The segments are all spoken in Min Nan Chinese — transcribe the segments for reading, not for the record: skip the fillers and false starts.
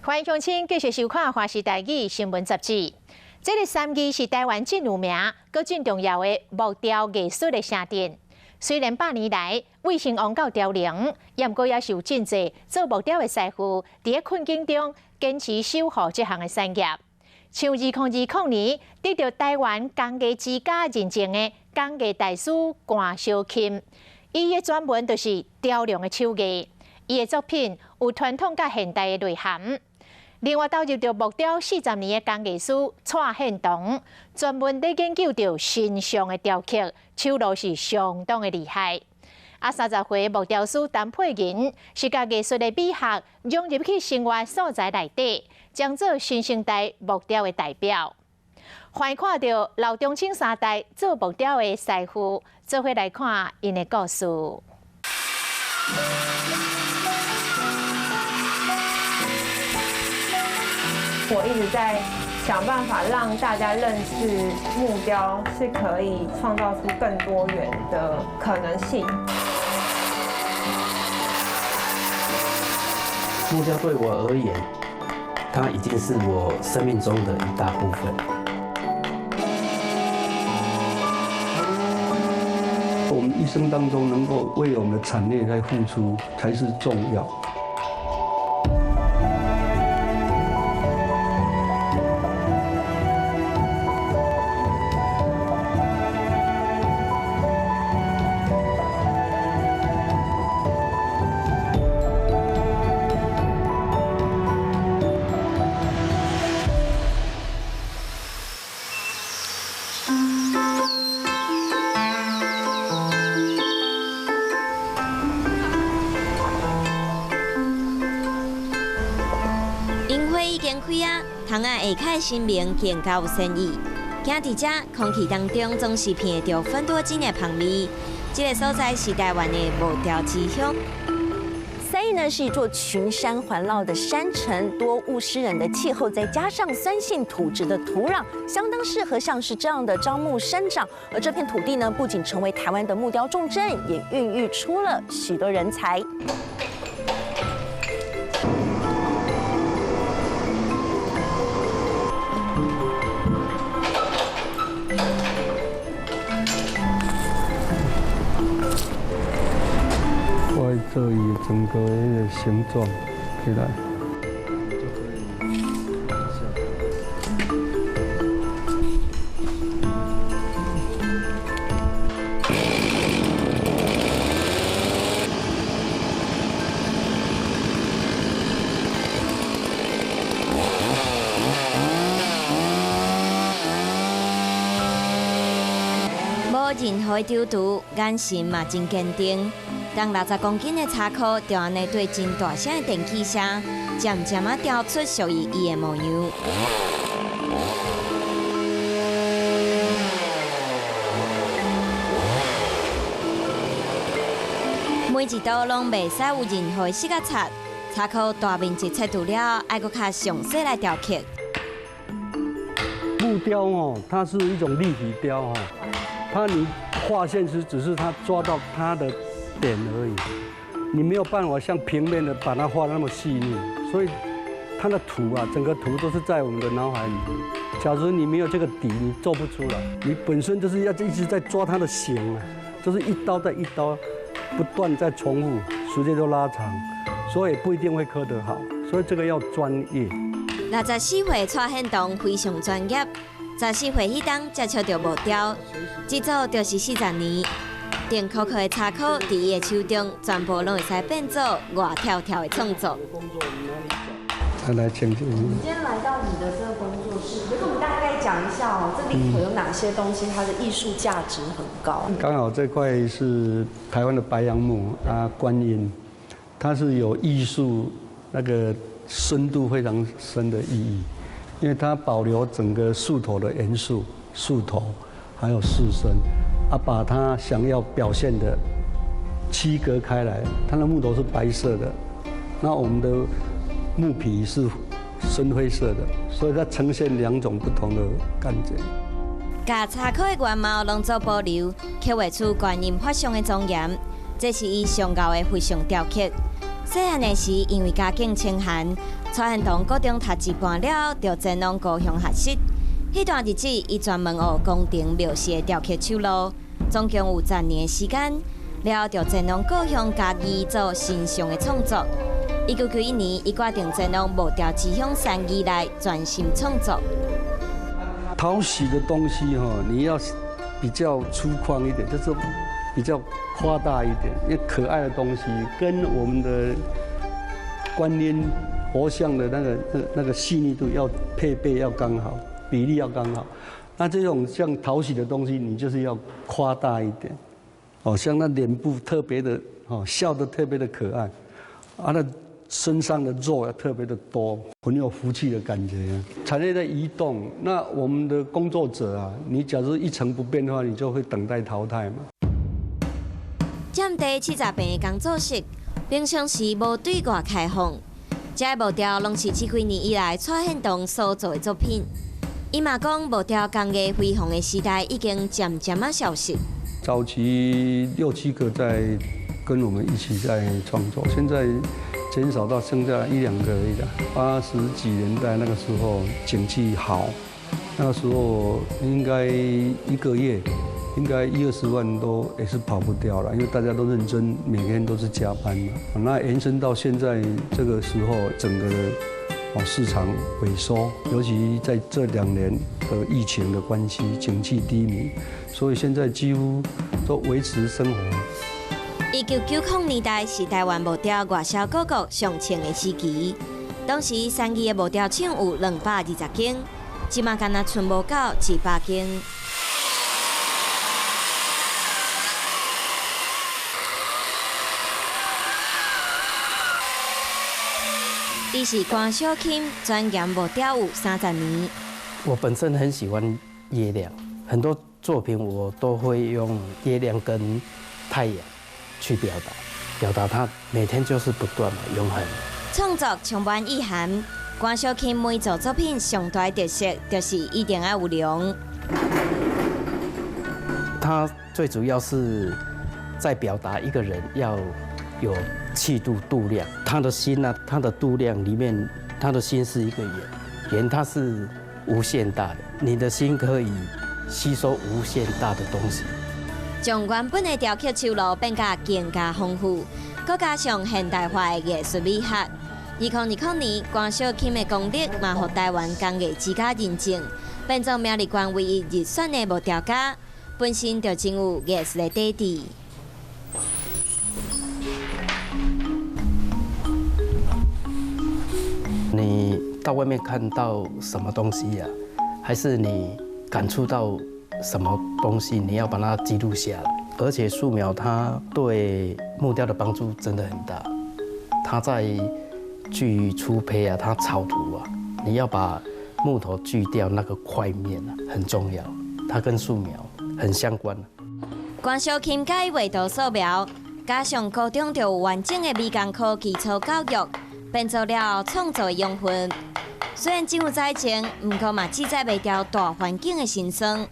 歡迎鄉親繼續收看《華視台語新聞雜誌》。這个三義是台灣真有名、閣真重要的木雕藝術的城鎮。雖然百年來衛星王到凋零，也毋過也是有真濟做木雕的師傅，佇咧困境中堅持守護這項的產業。像2020年得著台灣工藝之家認證的工藝大師關小琴，伊的專門就是雕龍的手藝。伊的作品有傳統佮現代的內涵。另外，投入著木雕40年的工藝師蔡憲東，專門咧研究著神像的雕刻，手路是相當的厲害。啊，30歲木雕師陳佩銀是共藝術的美學融入去生活素材內底，將做新生代木雕的代表。歡迎看著老中青三代做木雕的師傅，做伙來看𪜶的故事。我一直在想辦法讓大家認識木雕是可以創造出更多元的可能性。木雕對我而言，它已經是我生命中的一大部分。我們一生當中能夠為我們的產業來付出，才是重要。櫻花已經開啊，窗仔下跤的神明更加有仙意。行佇遮，空氣當中總是鼻著芬多精的芳味。這个所在是台灣的木雕之鄉。三義呢是一座群山環繞的山城，多霧濕冷的氣候，再加上酸性土質的土壤，相當適合像是這樣的樟木生長。而這片土地呢，不僅成為台灣的木雕重鎮，也孕育出了許多人才。我做伊整個彼个形狀起來。無任何的躊躇，眼神嘛真堅定。當60公斤的柴箍，就按呢對真大聲的電器聲，漸漸仔雕出屬於伊的模樣。每一刀攏袂使有任何死角擦，柴箍大面積切除了，愛閣較詳細來雕刻。木雕哦，它是一種立體雕哦，它你畫線時只是它抓到它的點而已，你沒有辦法像平面的把它畫那麼細膩，所以它的圖啊，整個圖都是在我們的腦海裡面。假如你沒有這個底，你做不出來。你本身就是要一直在抓它的形啊，就是一刀再一刀，不斷在重複，時間都拉長，所以不一定會刻得好。所以這個要專業。64歲蔡憲東非常專業，14歲彼當接觸著木雕，這做就是40年。電扣扣的柴箍，佇伊的手中，全部攏會使變做活跳跳的創作。來，請進。今天來到你的這個工作室，可以跟我們大概講一下哦，這裡頭有哪些東西，它的藝術價值很高。剛好這塊是台灣的白楊木啊，觀音，它是有藝術那個深度非常深的意義，因為它保留整個樹頭的元素，樹頭還有樹身。啊，把它想要表現的區隔開來，它的木頭是白色的，那我們的木皮是深灰色的，所以它呈現兩種不同的感覺。共柴箍的原貌攏做保留，刻畫出觀音法相的莊嚴，這是伊上厚的佛像雕刻。細漢的時，因為家境清寒，蔡汉棠高中读一半了，就前往高雄学习。彼段日子，伊专门学宫廷庙事的雕刻手路，总共有10年时间。了后就前往故乡嘉义做神像的创作。1991年，伊决定前往木雕之乡三义来专心创作。讨喜的东西哈，你要比较粗犷一点，就是比较夸大一点，因为可爱的东西跟我们的观音佛像的那个细腻度要配备要刚好，比例要刚好。那这种像讨喜的东西，你就是要夸大一点，哦，像那脸部特别的哦，笑得特别的可爱，啊，那身上的肉要特别的多，很有福气的感觉。产业在移动，那我们的工作者啊，你假如一成不变的话，你就会等待淘汰嘛。占地70坪的工作室，平常时无对外开放。这木雕拢是这几年以来蔡献堂所做的作品。伊嘛讲，木雕工艺辉煌的时代已经渐渐仔消失。早期六七个在跟我们一起在创作，现在减少到剩下一两个而已了。80几年代那个时候景气好，那个时候应该一个月应该一二十万都也是跑不掉了，因为大家都认真，每天都是加班嘛。那延伸到现在这个时候，整个的市场萎缩，尤其在这2年的疫情的关系，景气低迷，所以现在几乎都维持生活。1990年代是台湾木雕外销各国上盛的时期，当时三义的木雕厂有220间，这马干焦賰无到100间。伊是关小钦，钻研木雕有30年。我本身很喜欢月亮，很多作品我都会用月亮跟太阳去表达，表达它每天就是不断嘛，永恒。创作充满意涵，关小钦每做作品上大特色就是一定爱有龙。它最主要是在表达一个人要有气度度量，他的心呢，他的度量里面，他的心是一个圆，圆它是无限大的，你的心可以吸收无限大的东西。将原本的雕刻手路变甲更加丰富，阁加上现代化的艺术美学。2020年，关小钦的功力嘛，予台湾工艺之家认证，变做苗栗县唯一入选的木雕家，本身就真有艺术的底子。你到外面看到什么东西呀？还是你感触到什么东西？你要把它记录下来。而且素描它对木雕的帮助真的很大。它在锯粗胚啊，它草图啊，你要把木头锯掉那个块面啊，很重要。它跟素描很相关。关小钦佮意画图素描，加上高中就有完整的美工科基础教育，变做了创作的养分。虽然真有才情，毋过嘛志在袂牢大环境的辛酸。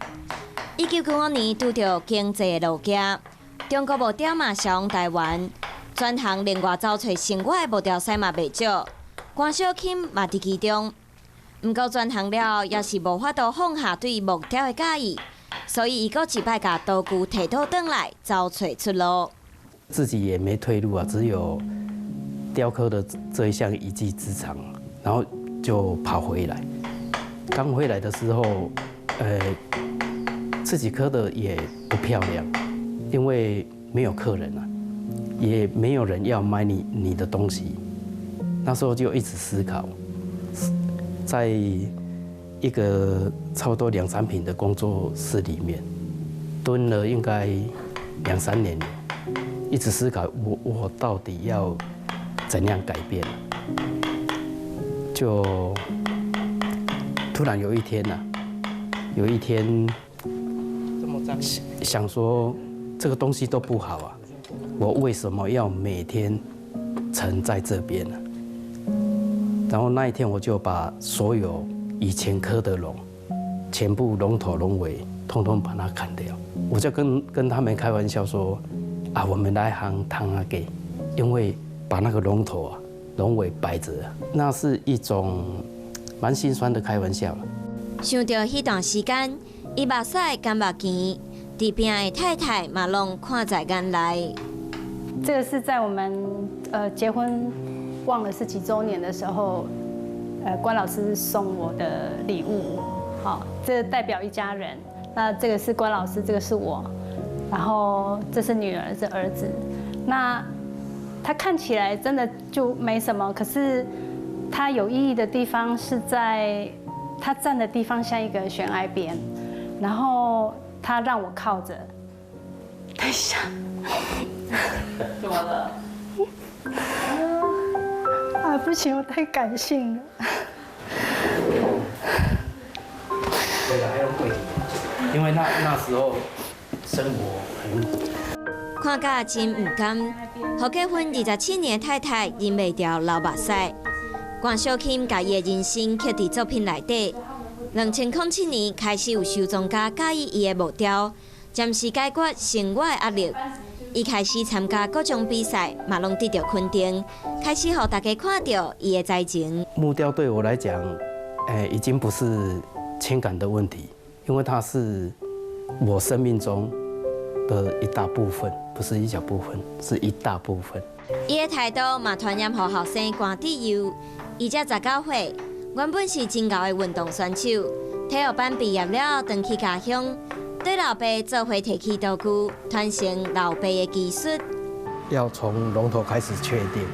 1995年拄著经济的落行，中国木雕嘛销往台湾，转行另外走揣生活的木雕师嘛袂少，关小钦嘛伫其中。毋过转行了后，也是无法度放下对木雕的佮意，所以伊阁一摆共刀具提倒转来，走揣出路。自己也没退路啊，只有雕刻的这一项一技之长，然后就跑回来。刚回来的时候，自己刻的也不漂亮，因为没有客人啊，也没有人要买你的东西。那时候就一直思考，在一个差不多两三坪的工作室里面，蹲了应该两三年，一直思考我到底要怎样改变。就突然有一天呐，有一天想说这个东西都不好啊，我为什么要每天沉在这边呢？然后那一天我就把所有以前刻的龙，全部龙头龙尾，通通把它砍掉。我就跟他们开玩笑说，啊，我们来行窗仔痂，因为把那个龙头啊龙尾摆着，那是一種蠻心酸的開玩笑。想著彼段時間，伊目屎敢目墘，佇邊的太太嘛攏看在眼內。這個是在我們結婚忘了是幾週年的時候，關老師送我的禮物，好，這代表一家人。那這個是關老師，這個是我，然後這是女兒，這兒子。那他看起來真的就沒什麼，可是他有意義的地方是在他站的地方像一個懸崖邊，然後他讓我靠着。等一下，怎麼了？啊，不行，我太感性了。對了，還要跪，因為那時候生活很苦。看甲真毋甘，予結婚27年的太太忍袂牢流目屎。關小琴共伊的人生刻佇作品內底。2007年開始有收藏家佮意伊的木雕，暫時解決生活的壓力。伊開始參加各種比賽，嘛攏得著肯定，開始予大家看著伊的才情。木雕對我來講，已經不是情感的問題，因為它是我生命中的一大部分，不是一小部分，是一大部分。伊的態度嘛，傳染予後生關智佑。伊才19歲，原本是真𠢕的運動選手，體育班畢業了後，轉去家鄉，對老爸做伙提起刀具，傳承老爸的技術。要從龍頭開始確定，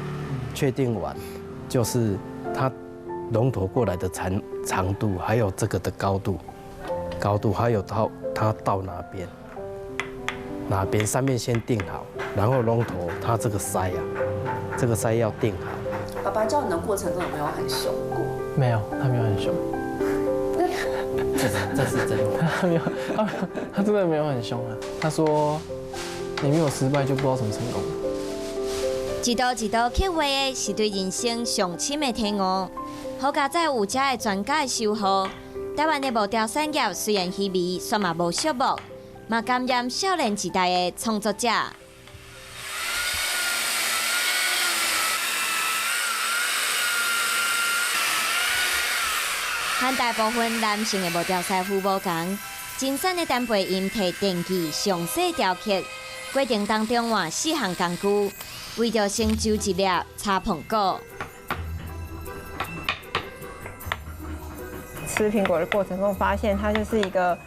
確定完就是他龍頭過來的長度，還有這個的高度，還有它到哪邊。哪邊上面先定好，然後龍頭它這個塞啊，這個塞要定好。爸爸教你的過程中有沒有很兇過？沒有，他沒有很兇。這是真的。他沒有，他真的沒有很兇啊。他說：“你沒有失敗就不知道怎麼成功。”一道一道刻畫的是對人生上深的體悟。好佳哉有遮的專家的守護，台灣的木雕產業雖然稀微，煞嘛無寂寞。嘛感染少年時代的創作者。和大部分男性的木雕師傅無仝，真散的陳培蔭提電器詳細雕刻，過程當中換4項工具，為著成就一粒柴蘋果。吃蘋果的過程中，發現它就是一個。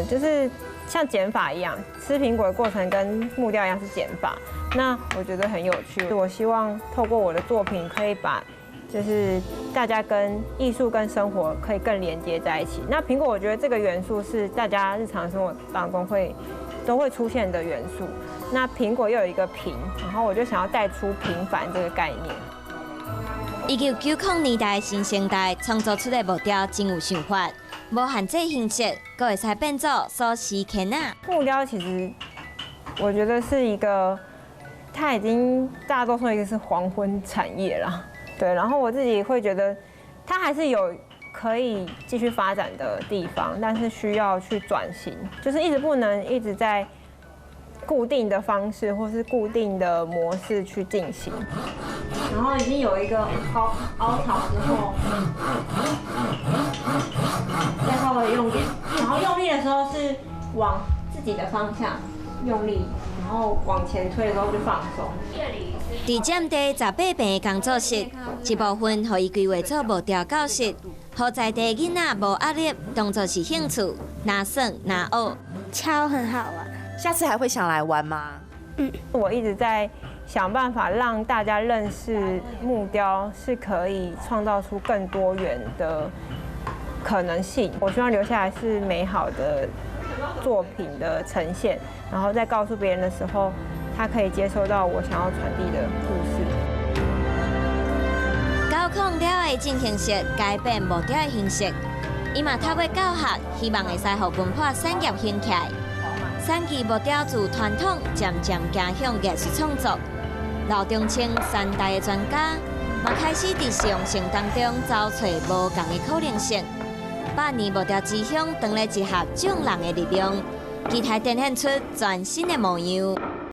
就是像減法一樣，吃蘋果的過程跟木雕一樣是減法。那我覺得很有趣。我希望透過我的作品，可以把就是大家跟藝術跟生活可以更連接在一起。那蘋果，我覺得這個元素是大家日常生活當中都會出現的元素。那蘋果又有一個平，然後我就想要帶出平凡這個概念。1990年代新生代創作出的木雕真有想法。無限制形式，閣會使變做鎖匙圈仔。木雕其實，我覺得是一個，它已經大多數一個是黃昏產業了，對。然後我自己會覺得，它還是有可以繼續發展的地方，但是需要去轉型，就是一直不能一直在固定的方式或是固定的模式去進行。然後已經有一個凹槽之後，再稍微用點，然後用力的時候是往自己的方向用力，然後往前推的時候就放鬆。佇佔地18坪的工作室，一部分予伊規劃做木雕教室，予在地囡仔無壓力，當作是興趣，若耍若學。敲很好玩，下次還會想來玩嗎？嗯，我一直在想辦法讓大家認識木雕是可以創造出更多元的可能性。我希望留下來是美好的作品的呈現，然後在告訴別人的時候，他可以接受到我想要傳遞的故事。90了的進行式改變木雕的形式，伊嘛透過教學，希望會使予文化產業興起來。三義木雕自傳統漸漸走向藝術創作，老中青三代的專家嘛開始佇實用性當中找揣無仝的可能性。百年木雕之鄉，當咧集合眾人的力量，期待展現出全新的模樣。